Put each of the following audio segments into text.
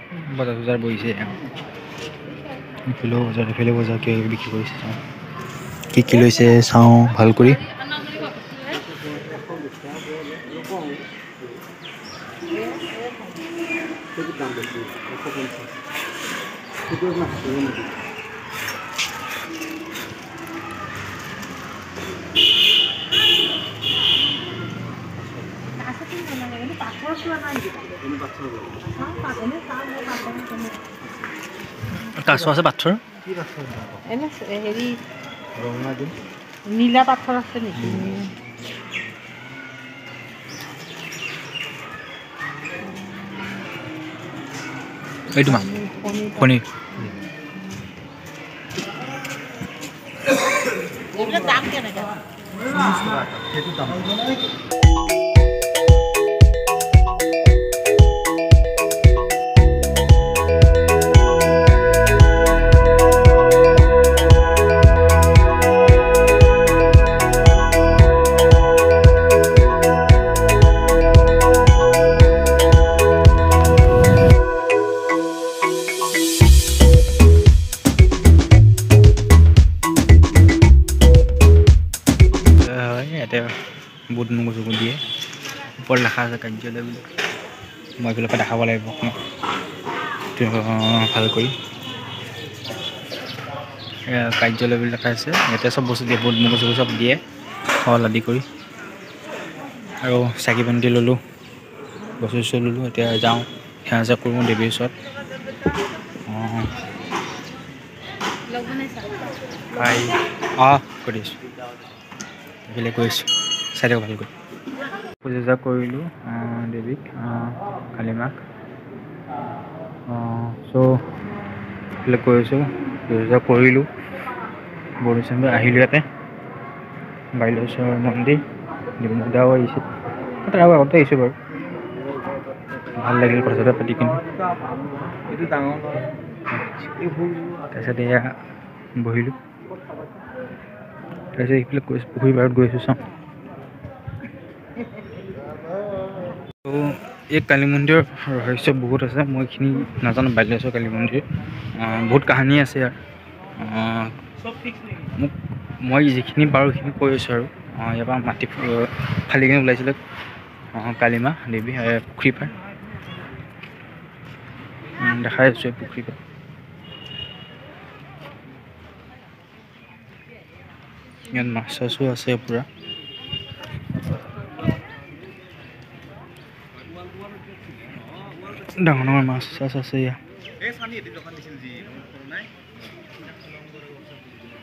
বজাৰ চজাৰ বহিছে। এইফালেও বজাৰ, এইফালেও বজাৰ, কিবা কিবি বিক্ৰী কৰিছে। চাওঁ কি কি লৈছে, চাওঁ ভাল কৰি। কাছ আছে, পাথৰ, নীলা পাথৰ আছে নেকি? এইটো মাছ ফণি। দাম কেনেকৈ? ইয়াতে বুট মগু চগু দিয়ে। ওপৰত লেখা আছে কাৰ্যালয় বুলি। মই এইফালৰ পৰা দেখাব লাগিব অকণমান ভাল কৰি। কাৰ্যালয় বুলি লেখা আছে। ইয়াতে চব বস্তু দিয়ে, বুট মগু চগু চব দিয়ে, ফল আদি কৰি। আৰু চাকি বন্তি ল'লোঁ, বস্তু চস্তু ল'লোঁ। এতিয়া যাওঁ, সেৱা চেৱা কৰোঁ দেৱীৰ ওচৰত। অঁ, কৰি আছোঁ, এইফালে গৈ আছোঁ, চাই থাকক ভালকৈ। পূজা চূজা কৰিলোঁ দেৱীক, কালীমাক। চ' এইফালে গৈ আছোঁ, পূজা চূজা কৰিলোঁ, বৰদৈচিলালৈ আহিলোঁ। ইয়াতে বাল্যেশ্বৰ মন্দিৰ, ডিমুদাও আহিছে, তাৰ আগতে আহিছোঁ বাৰু। ভাল লাগিল কথা চথা পাতি কিনে। তাৰপিছত এয়া বহিলোঁ। তাৰপিছত এইফালে গৈ পুখুৰী পাৰত গৈ আছোঁ, চাওঁ। এই কালী মন্দিৰৰ ৰহস্য বহুত আছে, মই এইখিনি নাজানো। বাল্যেশ্বৰ কালী মন্দিৰ বহুত কাহিনী আছে ইয়াৰ। মোক মই যিখিনি পাৰোঁ সেইখিনি কৈ আছোঁ আৰু। ইয়াৰ পৰা মাটি ফালি কিনে ওলাইছিলে কালীমা দেৱী পুখুৰী পাৰ। দেখাই আছোঁ এই পুখুৰী পাৰ। ইয়াত মাছ চাছো আছে পূৰা। ডাঙৰ ডাঙৰ মাছ চাছ আছে ইয়াত।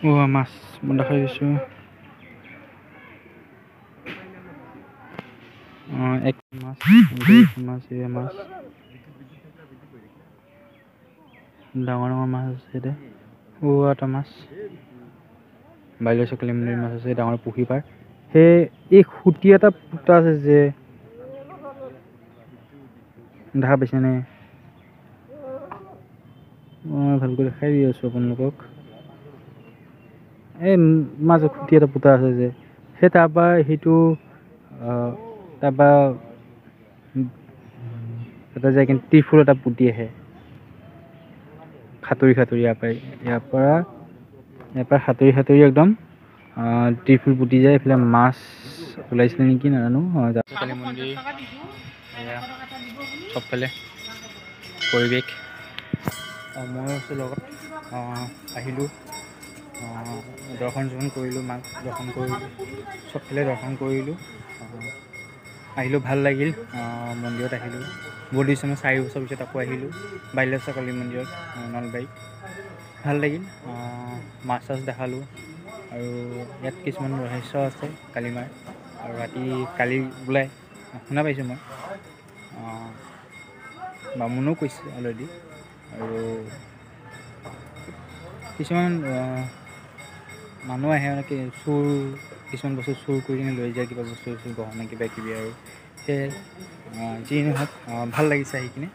অ' মাছ মই দেখাই দিছোঁ। এক মাছ, দুই মাছ, এই মাছ, ডাঙৰ ডাঙৰ মাছ আছে ইয়াতে। অ' এটা মাছ, বাল্যেশ্বৰ কালী মন্দিৰ মাছ আছে, ডাঙৰ পুখুৰী পাৰ। সেই এই খুঁটি এটা পুতা আছে যে, দেখা পাইছেনে? মই ভালকৈ দেখাই দি আছোঁ আপোনালোকক। এই মাজত খুঁটি এটা পুতা আছে যে, সেই তাৰপৰা সেইটো তাৰপৰা তাতে যাই কিনে ত্ৰিশূল এটা পুতি আহে সাঁতুৰি সাঁতুৰি। ইয়াৰ পৰা সাঁতুৰি সাঁতুৰি একদম ত্ৰিশূল পুতি যায়। এইফালে মাছ ওলাইছিলে নেকি নাজানো। কালী মন্দিৰ এয়া চবফালে পৰিৱেশ। ময়ো আছোঁ লগত। আহিলোঁ, দৰ্শন চৰ্শন কৰিলোঁ, মাক দৰ্শন কৰিলোঁ, চবফালে দৰ্শন কৰিলোঁ, আহিলোঁ, ভাল লাগিল। মন্দিৰত আহিলোঁ বহুত দিন, 4 বছৰ পিছত আকৌ আহিলোঁ বাল্যেশ্বৰ কালী মন্দিৰত নলবাৰীত। ভাল লাগিল, মাছ চাছ দেখালোঁ। আৰু ইয়াত কিছুমান ৰহস্য আছে কালীমাৰ। আৰু ৰাতি কালী ওলাই শুনা পাইছোঁ মই, বামুণেও কৈছে অলৰেডি। আৰু কিছুমান মানুহ আহে, মানে কি চোৰ, কিছুমান বস্তু চুৰ কৰি কিনে লৈ যায়, কিবা বস্তু চস্তু, গহনা কিবা কিবি। আৰু সেয়াই, যি নহওক ভাল লাগিছে আহি কিনে।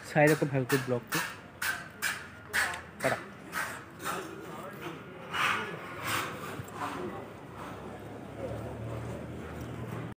চাই থাকক ভালকৈ ব্লগটো।